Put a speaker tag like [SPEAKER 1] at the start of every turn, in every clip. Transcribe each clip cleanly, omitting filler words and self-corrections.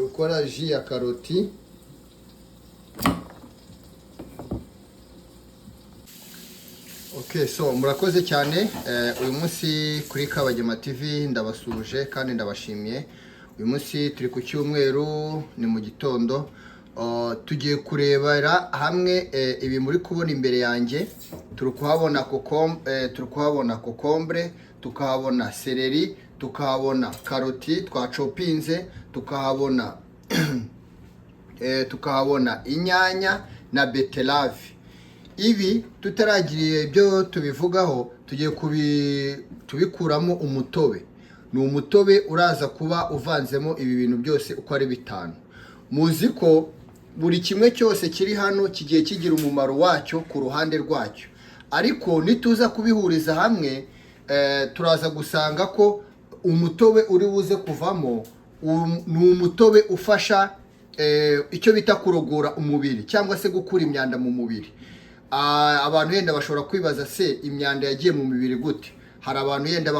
[SPEAKER 1] Gukora jus ya karoti. Okay, so murakoze cyane. Uyu munsi kuri Kabagema TV ndabasuje kandi ndabashimiye. Uyu munsi turi ku cyumweru, ni mu gitondo. Tugiye kurebera hamwe ibi muri kubona imbere yanjye. Turi kuhabona kokombure, tukahabona seleri, tukahabona karoti twachopinze, tukahabona inyanya na beterave. Ibi tutaragiriye ibyo tubivugaho, tugiye tubikuramo umutobe. Ni umutobe uraza kuba uvanzemo ibi bintu byose uko ari bitanu. Muzi ko buri kimwe cyose kiri hano kigiye kigira umumaro wacyo ku ruhande rwacyo, ariko nituza kubihuriza hamwe, turaza gusanga ko umutobe uri buze kuvamo ni umutobe ufasha icyo bita kurogora umubiri cyangwa se gukura imyanda mu mubiri. Abantu yenda bashobora kwibaza: se imyanda yagiye mu mubiri gute? Hari abantu yenda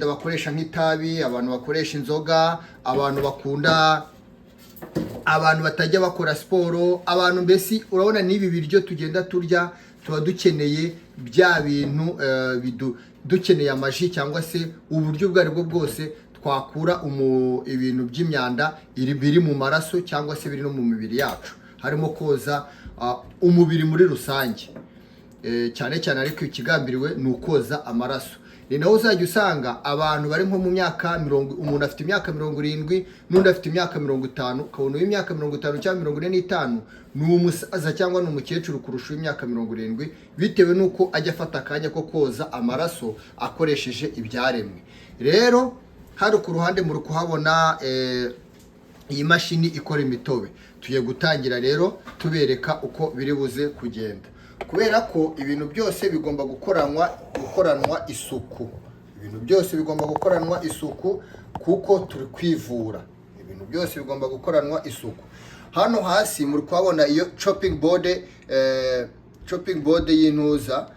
[SPEAKER 1] bakoresha nk'itabi, abantu bakoresha inzoga, abantu bakunda, abantu batajya bakora siporo, abantu mbese urabona n'ibi biryo tugenda turya, tuba dukeneye bya bintu, dukeneye amajus cyangwa se uburyo ubwo ari bwo bwose twakura ibintu by'imyanda biri mu maraso cyangwa se biri no mu mibiri yacu, harimo koza umubiri muri rusange. Cyane cyane ariko ikigambiriwe ni ukoza amaraso. Ni naho uzajya usanga abantu bari nko mu myaka 70, umuntu afite imyaka 70 n'undi afite imyaka 50, ukabona uw'imyaka 50 cyangwa 45 ni umusaza cyangwa ni umukecuru kurusha uw'imyaka 70, bitewe n'uko ajya afata akanya ko koza amaraso akoresheje ibyaremwe. Rero hano ku ruhande muri kuhabona iyi mashini ikora imitobe. Tugiye gutangira rero tubereka uko biri buze kugenda, kubera ko ibintu byose bigomba gukoranwa isuku. Ibintu byose bigomba gukoranwa isuku kuko turi kwivura. Ibintu byose bigomba gukoranwa isuku. Hano hasi muri kuhabona iyo chopping board, chopping board y'intuza.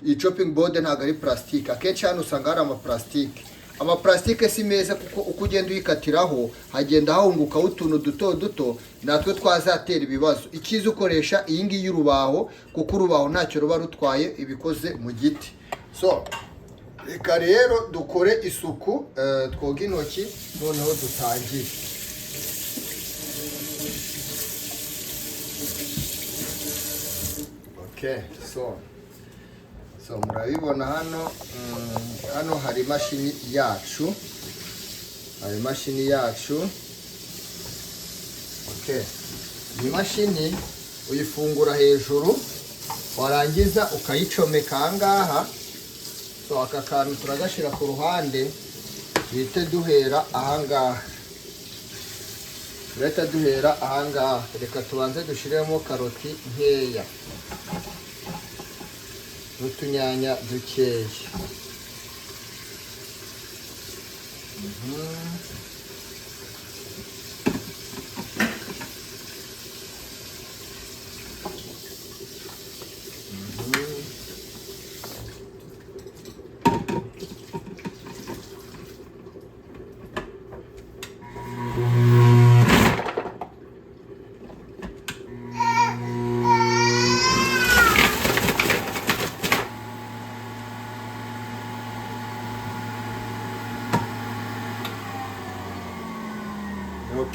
[SPEAKER 1] Iyi chopping board ntabwo ari plastique. Akenshi hano usanga hari amaplastike. Amaplastike si meza kuko uko ugenda uyikatiraho hagenda hahungukaho utuntu duto duto natwe twazatera ibibazo. Icyiza ukoresha iyi ngiyi y'urubaho, kuko urubaho ntacyo ruba rutwaye, ibikoze mu giti. So reka rero dukore isuku, twoge intoki, noneho dutangire. Okay, so murabibona hano, hano hari imashini yacu, hari imashini yacu. Okay, iyi mashini uyifungura hejuru, warangiza ukayicomeka aha ngaha. So aka kantu turagashyira ku ruhande, duhite duhera aha ngaha, turahita duhera aha ngaha. Reka tubanze dushyiremo karoti nkeya n'utunyanya dukeya.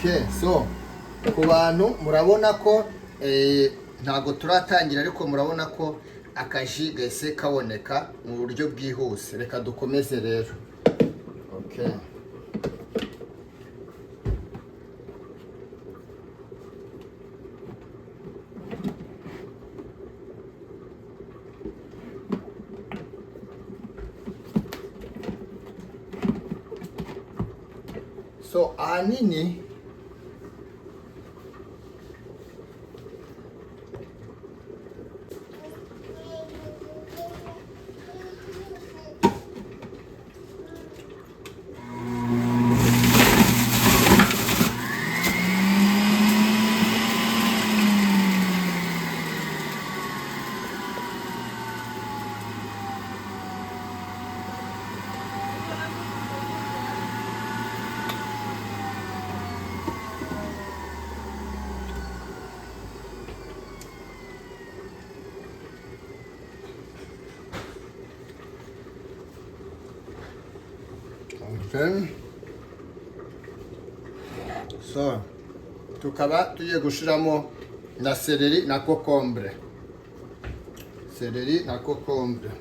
[SPEAKER 1] Okay, so ku bantu murabona ko ntabwo turatangira, ariko murabona ko akajus gahise kaboneka mu buryo bwihuse. Reka dukomeze rero. Okay, so ahanini Okay. So tukaba tugiye gushiramo na céleri na concombre, céleri na concombre.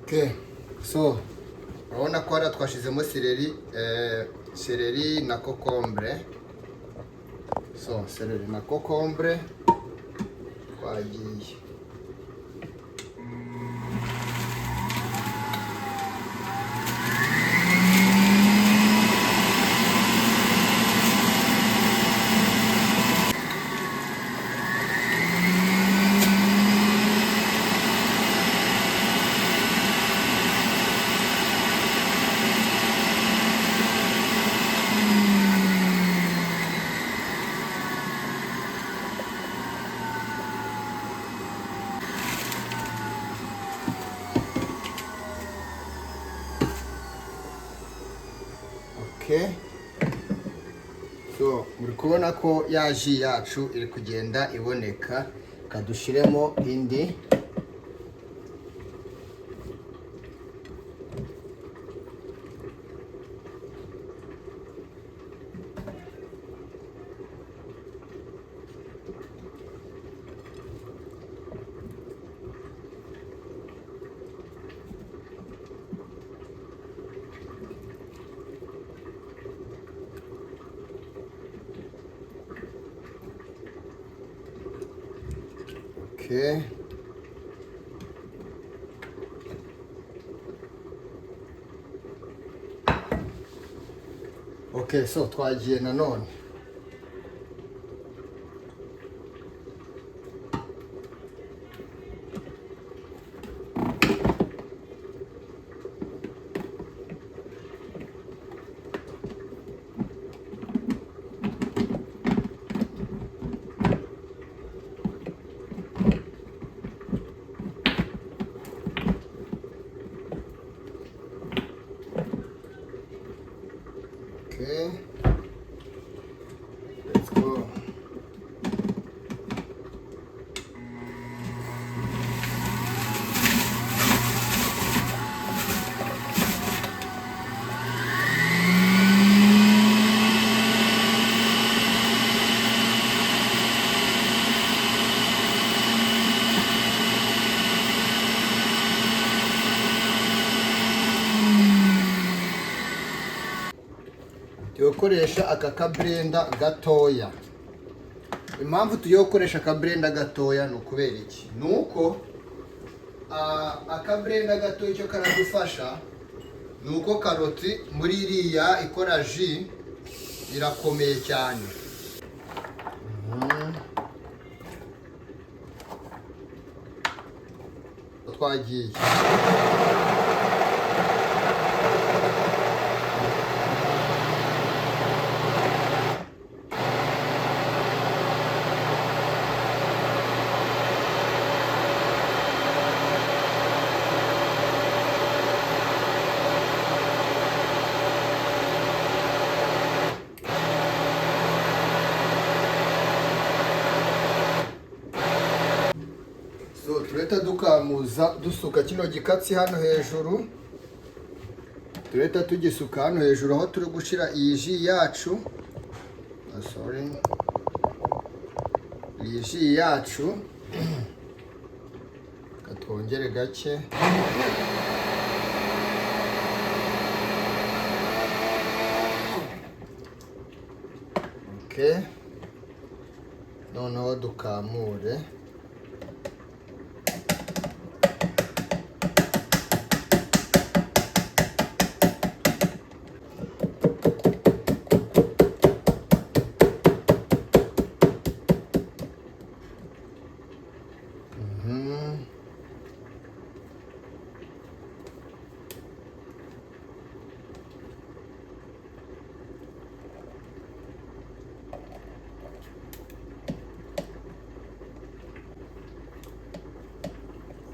[SPEAKER 1] Okay. So urabona ko hariya twashizemo céleri, céleri na concombre. So céleri na concombre, twagiye. Okay. So muri kubona ko ya jus yacu iri kugenda iboneka, kadushiremo indi. Okay. Okay, so twagiye nanone. Okay. Let's go. Tugiye gukoresha aka kablender gatoya. Impamvu tugiye gukoresha akablender gatoya ni ukubera iki? Ni uko akablender gatoya icyo karadufasha ni uko karoti muri iriya ikora jus irakomeye cyane. Twagiye. So turahita dukamuza, dusuka kino gikatsi hano hejuru. Turahita tugisuka hano hejuru aho turi gushyira iyi jus yacu. Ah, sorry, iyi jus yacu. Reka twongere gake. Okay. Noneho dukamure.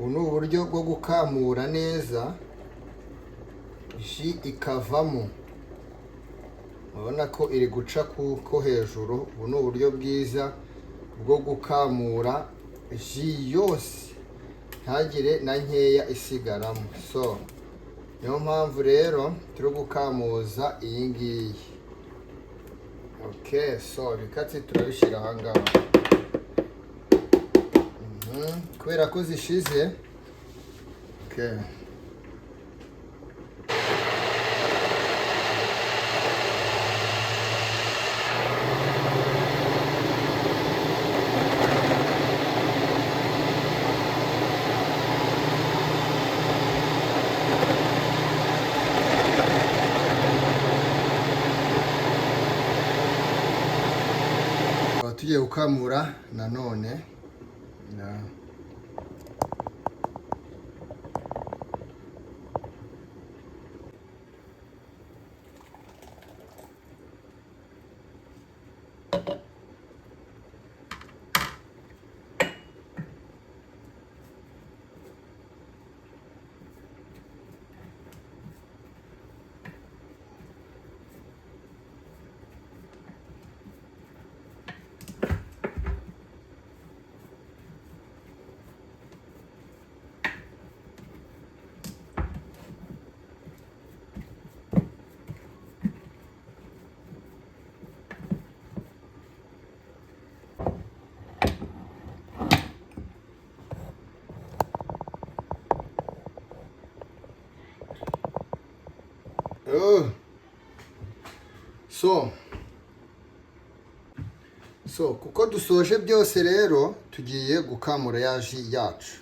[SPEAKER 1] Ubu ni uburyo bwo gukamura neza jus ikavamo. Urabona ko iri guca ko hejuru. Ubu ni uburyo bwiza bwo gukamura jus yose, ntagire na nkeya isigaramo. So niyo mpamvu rero turi gukamuza iyi ngiyi. Okay, so ibikatsi turabishyira aha ngaha. Kubera ko zishize. Okay. Tukaba tugiye gukamura nanone Oh. So kuko dusoje byose rero, tugiye gukamura ya jus yacu.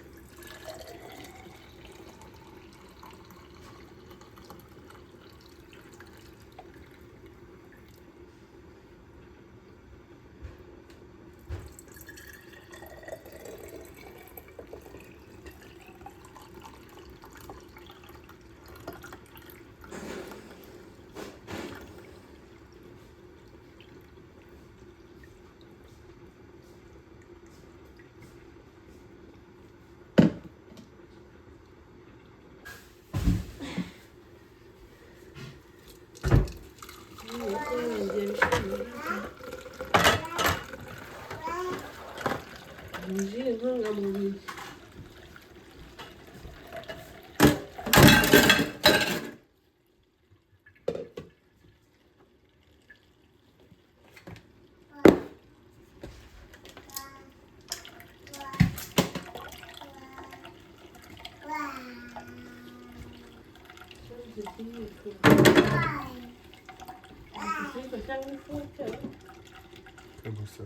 [SPEAKER 2] Ni jus intungamubiri. Ikiyiko cyangwa ifoke.
[SPEAKER 1] Gusa.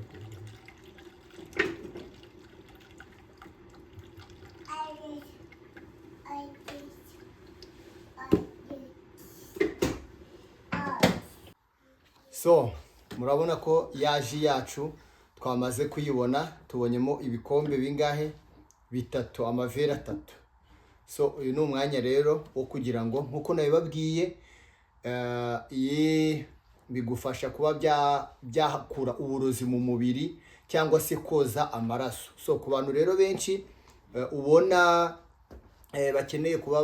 [SPEAKER 1] So murabona ko ya jus yacu twamaze kuyibona. Tubonyemo ibikombe bingahe? Bitatu, amaverre atatu. So uyu ni umwanya rero wo kugira ngo, nk'uko nabibabwiye, iyi bigufasha kuba byakura uburozi mu mubiri cyangwa se koza amaraso. So ku bantu rero benshi ubona bakeneye kuba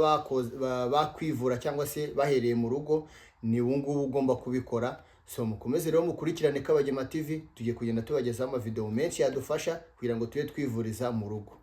[SPEAKER 1] bakwivura cyangwa se bahereye mu rugo, ni ubu ngubu ugomba kubikora. So mukomeze rero mukurikirane Kabagema TV. Tugiye kugenda tubagezaho amavideo menshi yadufasha kugira ngo tube twivuriza mu rugo.